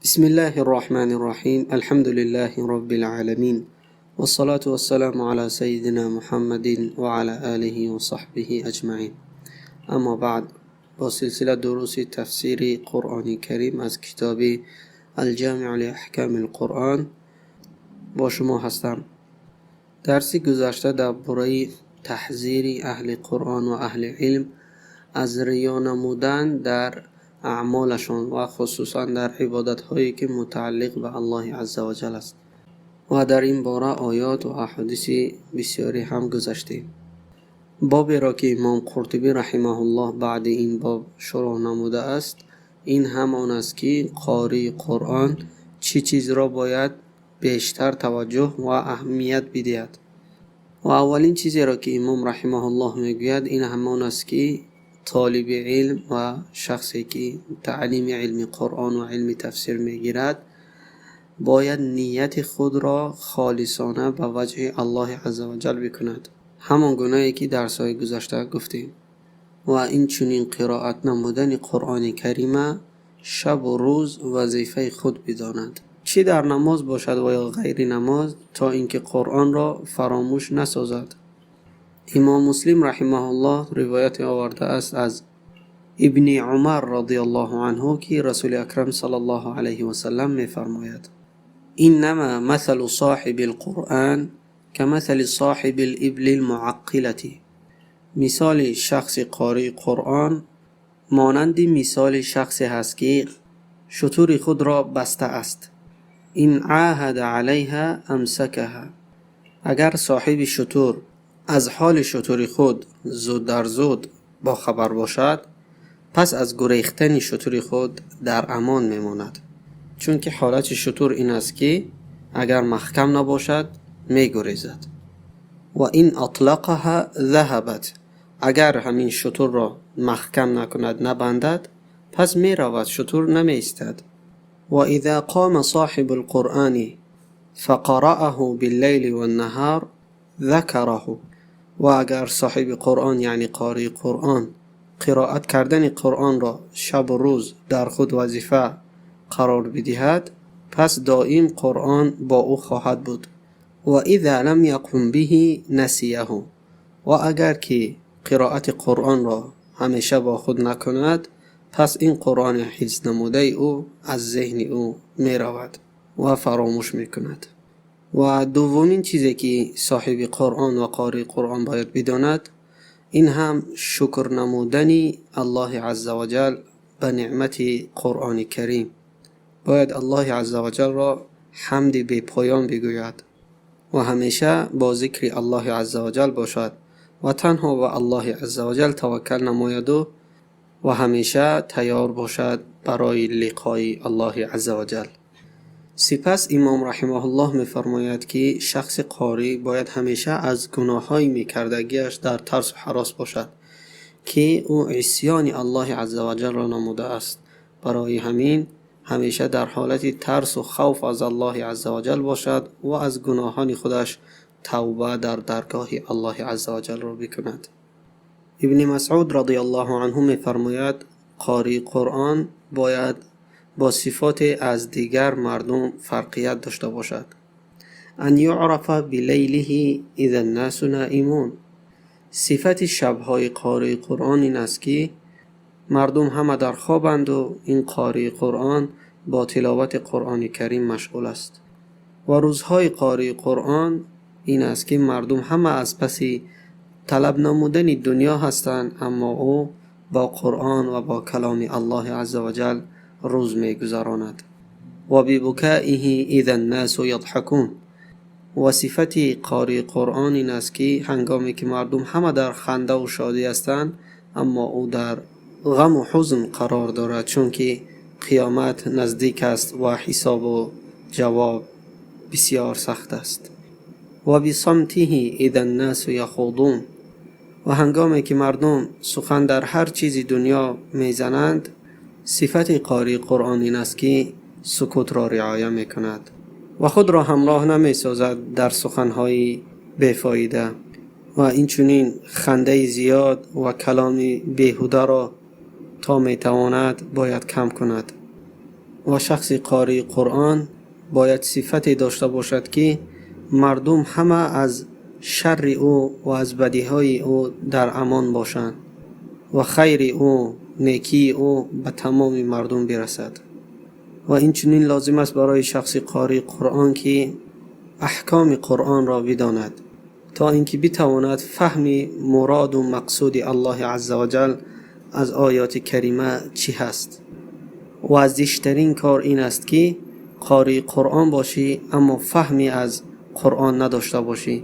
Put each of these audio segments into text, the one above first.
بسم الله الرحمن الرحيم، الحمد لله رب العالمين، والصلاة والسلام على سيدنا محمد وعلى آله وصحبه أجمعين. اما بعد، با سلسله دروس تفسیر قرآن کریم از کتاب الجامع لأحکام القرآن با شما هستم. درسی گذشته درباره تحذیر اهل قرآن و اهل علم از ریا نمودن در اعمالشان و خصوصا در عبادت هایی که متعلق به الله عزوجل است و در این باره آیات و احادیث بسیاری هم گذشتیم. بابی را که امام قرطبی رحمه الله بعد این باب شروع نموده است، این همان است که قاری قرآن چه چیز را باید بیشتر توجه و اهمیت بدهد. و اولین چیزی را که امام رحمه الله میگوید این همان است که طالب علم و شخصی که تعلیم علم قرآن و علم تفسیر میگیرد باید نیت خود را خالصانه به وجه الله عزوجل بکند، همان گونه که در درس‌های گذشته گفتیم. و این چنین قرائت نمودن قرآن کریم شب و روز وظیفه خود بداند، چی در نماز باشد و یا غیر نماز، تا اینکه قرآن را فراموش نسازد. امام مسلم رحمه الله روایت آورده است از ابن عمر رضی الله عنه که رسول اکرم صلی الله علیه و سلم می‌فرماید: انما مثل صاحب القرآن كمثل صاحب الابل المعقلة. مثال شخص قاری قرآن مانند مثال شخصی هست که شتر خود را بسته است. این عاهد علیها امسکها. اگر صاحب شتر از حال شتر خود زود در زود با خبر باشد، پس از گریختن شتر خود در امان میماند، چون که حالت شتر این است که اگر محکم نباشد میگریزد. و این اطلقها ذهبت. اگر همین شتر را محکم نکند، نبندد، پس میرود، شتر نمیایستد. و اذا قام صاحب القرآن فقرأه باللیل والنهار ذکره. و اگر صاحب قرآن یعنی قاری قرآن قرائت کردن قرآن را شب و روز در خود وظیفه قرار بدهد، پس دائم قرآن با او خواهد بود. و اذا لم یقم به نسیه. و اگر که قرائت قرآن را همیشه با خود نکند، پس این قرآن حفظ نموده او از ذهن او می رود و فراموش می کند. و دومین چیزی که صاحب قرآن و قاری قرآن باید بداند، این هم شکر نمودن الله عزوجل به نعمت قرآن کریم. باید الله عزوجل را حمد بی پایان بگوید و همیشه با ذکر الله عزوجل باشد و تنها به الله عزوجل توکل نماید و همیشه تیار باشد برای لقای الله عزوجل. سپس امام رحمه الله می‌فرماید که شخص قاری باید همیشه از گناه‌های می‌کردگیش در ترس و هراس باشد که او عصیان الله عزوجل را نموده است. برای همین همیشه در حالت ترس و خوف از الله عزوجل باشد و از گناهان خودش توبه در درگاه الله عزوجل را بکند. ابن مسعود رضی الله عنه می‌فرماید: قاری قرآن باید با صفات از دیگر مردم فرقیت داشته باشد. ان یعرف بلیله اذا الناس نائمون. صفت شب‌های قاری قرآن این است که مردم همه در خوابند و این قاری قرآن با تلاوت قرآن کریم مشغول است. و روزهای قاری قرآن این است که مردم همه از پس طلب نمودن دنیا هستند، اما او با قرآن و با کلام الله عزوجل روز می‌گذراند. و ببکائه اذا الناس یضحکون. و صفت قاری قرآن این است که هنگامی که مردم همه در خنده و شادی هستند، اما او در غم و حزن قرار دارد، چون که قیامت نزدیک است و حساب و جواب بسیار سخت است. و بصمته اذا الناس یخوضون. و هنگامی که مردم سخن در هر چیزی دنیا میزنند، صفت قاری قرآن این است که سکوت را رعایت میکند و خود را همراه نمیسازد در سخنهای بیفایده و این چنین خنده زیاد و کلام بیهوده را تا میتواند باید کم کند. Ва шахси қории Қуръон бояд сифате дошта бошад, ки мардум ҳама аз шарри ӯ ва аз бадиҳои ӯ дар амон бошанд ва хайри ӯ, некии ӯ ба тамоми мардум бирасад. Ва инчунин лозим аст барои шахси қории Қуръон, ки аҳкоми Қуръонро бидонад, то инки битавонад фаҳми мурод ва мақсуди Аллоҳи азза ва ҷалл аз оёти карима чӣ ҳаст. Ва зиштарин кор ин аст, ки қории Қуръон бошӣ, аммо фаҳме аз Қуръон надошта бошӣ.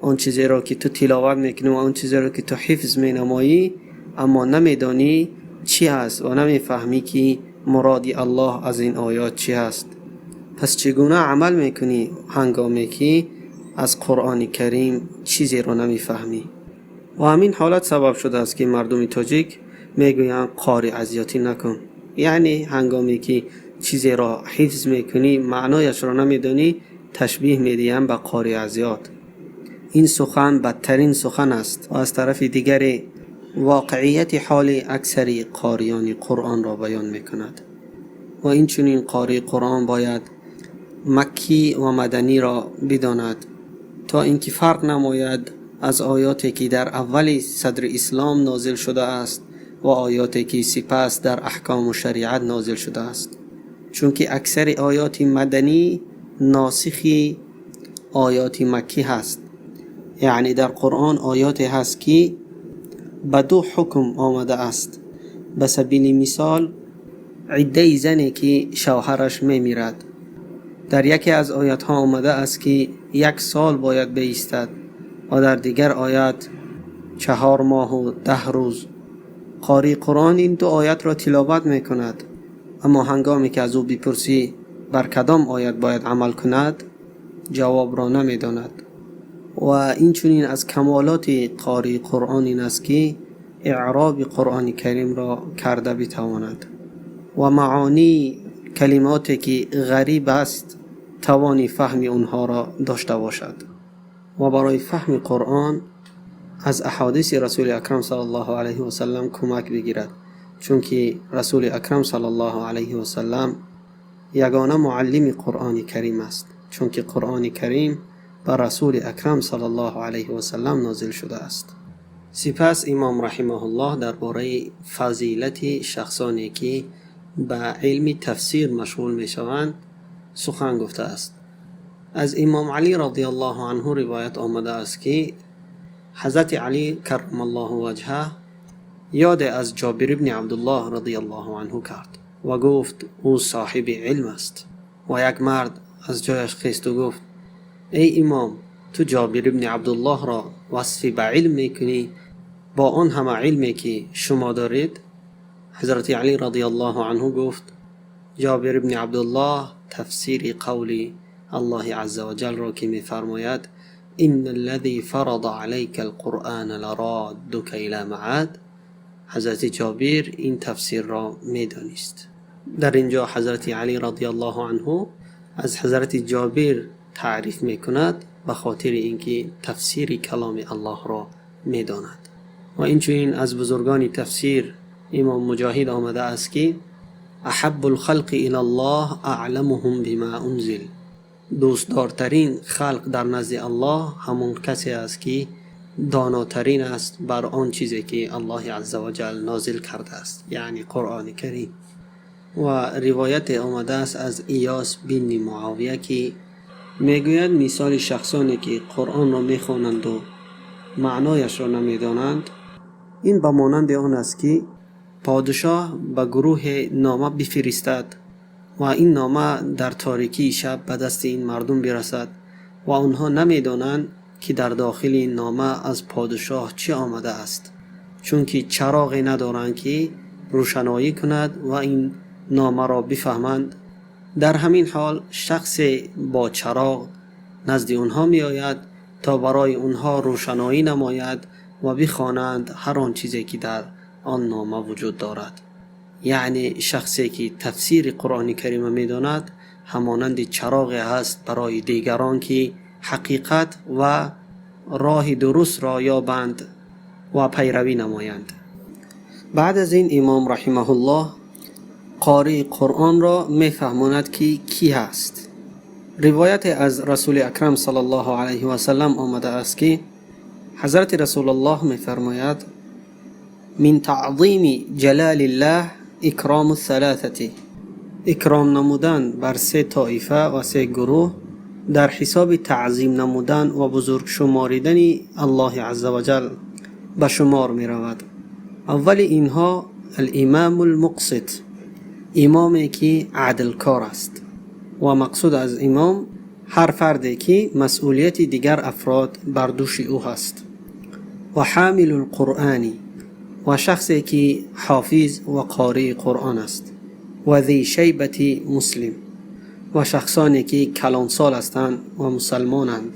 Он чизеро ки ту тиловат мекунӣ ва он чизеро ки ту ҳифз менамоӣ, аммо намедонӣ чӣ ҳаст ва намефаҳмӣ, ки муроди Аллоҳ аз ин оёт чӣ ҳаст. Пас чӣ гуна амал мекунӣ ҳангоме ки аз Қуръони Карим чизеро намефаҳмӣ? Ва ҳамин ҳолат сабаб шудааст, ки мардуми тоҷик мегӯянд қори азиётӣ накун. Яъне ҳангоме ки чизеро ҳифз мекунӣ, маънояшро намедонӣ, ташбеҳ медиҳанд ба қори азиёт. Ин сухан бадтарин сухан аст ва аз тарафи дигар воқеияти ҳоли аксари қориёни Қуръонро баён мекунад. Ва инчунин қории Қуръон бояд маккӣ ва маданиро бидонад, то инки фарқ намояд аз оёте ки дар аввали садри ислом нозил шудааст ва оёте ки сипас дар аҳком ва шариат нозил шудааст. Чунки аксари оёти маданӣ носихи оёти маккӣ ҳаст. Яъне дар Қуръон оёте ҳаст, ки ба ду ҳукм омадааст. Ба сабили мисол, иддаи зане ки шавҳараш мемирад. Дар яке аз оятҳо омадааст, ки 1 сол бояд бистад ва дар дигар оят 4 моҳ ва 10 рӯз. Қории Қуръон ин ду оятро тиловат мекунад, аммо ҳангоме ки аз ӯ бипурсӣ бар кадом оят бояд амал кунад, ҷавобро намедонад. Ва инчунин аз камолоти қории Қуръон ин аст, ки иъроби Қуръони Каримро карда битавонад ва маъонии калимоте ки ғариб аст тавони фаҳми онҳоро дошта бошад. Ва барои фаҳми Қуръон аз аҳодиси Расули Акрам саллаллоҳу алайҳи васаллам кӯмак бигирад, чунки Расули Акрам саллаллоҳу алайҳи васаллам ягона муаллими Қуръони Карим аст, чунки Қуръони Карим ба Расули Акрам саллаллоҳу алайҳи васаллам нозил шудааст. Сипас имом раҳимаҳуллоҳ дар бораи фазилати шахсоне ки ба илми тафсир машғул мешаванд сухан гуфтааст. Аз имом Алӣ радияллоҳу анҳу ривоят омадааст, ки ҳазрати Алӣ каррамаллоҳу ваҷҳаҳ ёде аз Ҷобир ибни Абдуллоҳ радияллоҳу анҳу кард ва гуфт ӯ соҳиби илм аст. Ва як мард аз ҷояш хест ва гуфт: эй имом, ту Ҷобир ибни Абдуллоҳро васфи ба илм мекунӣ бо он ҳама илме ки шумо доред? Ҳазрати Алӣ радияллоҳу анҳу гуфт: Ҷобир ибни Абдуллоҳ тафсири қавли Аллоҳи азза ва ҷалро ки мефармояд: إن الذي فرض عليك القرآن لرادك إلى معاد، ҳазрати Ҷобир ин тафсирро медонист. Дар инҷо ҳазрати Алӣ радияллоҳу анҳу аз ҳазрати Ҷобир таъриф мекунад ба хотири инки тафсири каломи Аллоҳро медонад. Ва инчунин аз бузургони тафсир имом Муҷоҳид омадааст, ки أحب الخلق إلى الله أعلمهم بما أنزل، дӯстдортарин халқ дар назди Аллоҳ ҳамон касе аст, ки донотарин аст бар он чизе ки Аллоҳи азза ва ҷал нозил кардааст, яъне Қуръони Карим. Ва ривояте омадааст аз Иёс бини Муовия, ки мегӯяд мисоли шахсоне ки Қуръонро мехонанд ва маънояшро намедонанд, ин ба монанди он аст, ки подшоҳ ба гурӯҳе нома бифиристад ва ин нома дар торикии шаб ба дасти ин мардум бирасад ва онҳо намедонанд, ки дар дохили ин нома аз подшоҳ чӣ омадааст, чунки чароғе надоранд, ки рӯшаноӣ кунад ва ин номаро бифаҳманд. Дар ҳамин ҳол шахсе бо чароғ назди онҳо меояд то барои онҳо рӯшаноӣ намояд ва бихонанд ҳар он чизе ки дар он нома вуҷуд дорад. Яъне шахсе ки тафсири Қуръони Карима медонад, ҳамонанди чароғе ҳаст барои дигарон, ки ҳақиқат ва роҳи дурустро ёбанд ва пайравӣ намоянд. Баъд аз ин имом раҳимаҳуллоҳ қории Қуръонро мефаҳмонад, ки кӣ ҳаст. Ривояте аз Расули Акрам саллаллоҳу алайҳи васаллам омадааст, ки Ҳазрати Расулуллоҳ мефармояд: мин таъзими ҷалолиллоҳ икрому ссалосати. Икром намудан бар се тоифа ва се гурӯҳ дар ҳисоби таъзим намудан ва бузург шуморидани Аллоҳи азза ва ҷал ба шумор меравад. Аввали инҳо ал-имому ал-муқсит, имоме ки адлкор аст ва мақсуд аз имом ҳар фарде ки масъулияти дигар афрод бар дӯши ӯ ҳаст, ва ҳомилу л-Қуръон, ва шахсе ки ҳофиз ва қории Қуръон аст, ва зи шайбати муслим, ва шахсоне ки калонсол ҳастанд ва мусалмонанд.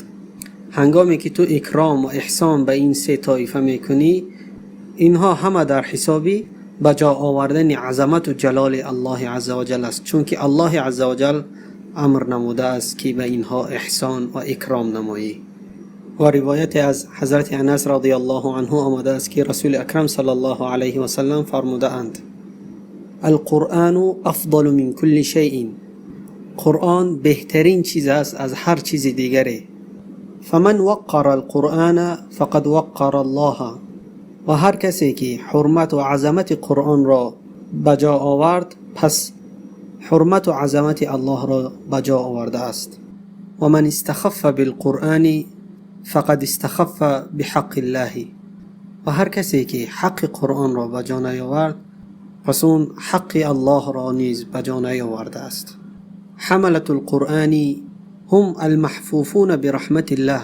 Ҳангоме ки ту икром ва эҳсон ба ин се тоифа мекунӣ, инҳо ҳама дар ҳисоби ба ҷо овардани азамат ва ҷалоли Аллоҳи азза ва ҷал аст, чунки Аллоҳи азза ва ҷал амр намудааст, ки ба инҳо эҳсон ва икром намоӣ. Ва ривояте аз Ҳазрати Анас радиаллоҳу анҳу омадааст, ки Расули Акрам саллаллоҳу алайҳи васаллам фармудаанд: Ал-Қуръону афзалу мин кулли шайъин. Қуръон беҳтарин чиз аст аз ҳар чизи дигаре. Фаман ваққара ал-Қуръона фақад ваққара Аллоҳа. Ва ҳар касе ки ҳурмат ва азамати Қуръонро ба ҷо овард, пас ҳурмат ва азамати Аллоҳро ба ҷо овардааст. Ва ман истахаффа бил-Қуръони фақад истахаффа биҳаққиллоҳи. Ва ҳар касе ки ҳаққи Қуръонро ба ҷо наёвард, пас он ҳаққи Аллоҳро низ ба ҷо наёвардааст. Ҳамалатул Қуръони ҳум алмаҳфуфуна бираҳматиллоҳ.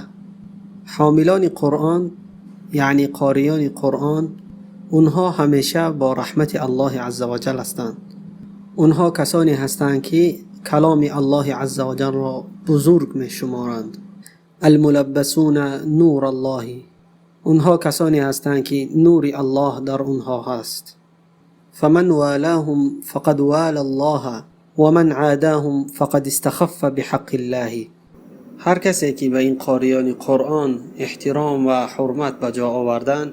Ҳомилони Қуръон, яъне қориёни Қуръон, онҳо ҳамеша бо раҳмати Аллоҳи азза ва ҷал ҳастанд. Онҳо касоне ҳастанд, ки каломи Аллоҳи азза ва ҷалро бузург мешуморанд. Алмулаббасуна нураллоҳи. Онҳо касоне ҳастанд, ки нури Аллоҳ дар онҳо ҳаст. Фаман валаҳум фақад вала Аллоҳа ва ман одоҳум фақад истахаффа биҳаққиллоҳи. Ҳар касе ки ба ин қориёни Қуръон эҳтиром ва ҳурмат ба ҷо оварданд,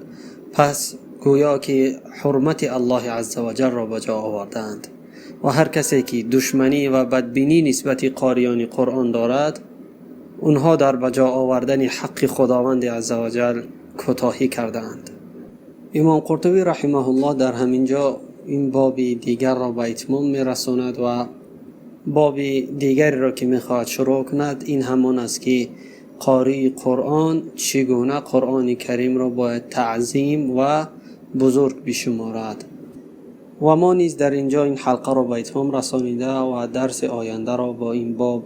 пас гӯё ки ҳурмати Аллоҳи азза ва ҷалро ба ҷо овардаанд. Ва ҳар касе ки душманӣ ва бадбинӣ нисбати қориёни Қуръон дорад, онҳо дар ба ҷо овардани ҳаққи Худованди азза ва ҷал кӯтоҳӣ кардаанд. Имом Қуртубӣ раҳимаҳуллоҳ дар ҳамин ҷо ин боби дигарро ба итмом мерасонад ва боби дигареро ки мехоҳад шурӯъ кунад, ин ҳамон аст, ки қории Қуръон чӣ гуна Қуръони Каримро бояд таъзим ва бузург бишуморад. Ва мо низ дар ин ҷо ин ҳалқаро ба итмом расонида ва дарси ояндаро бо ин боб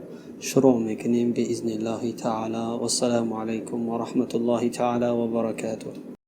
шурӯъ мекунем биизниллоҳи таъоло. Вассалому алайкум ва раҳматуллоҳи таъоло ва баракотуҳ.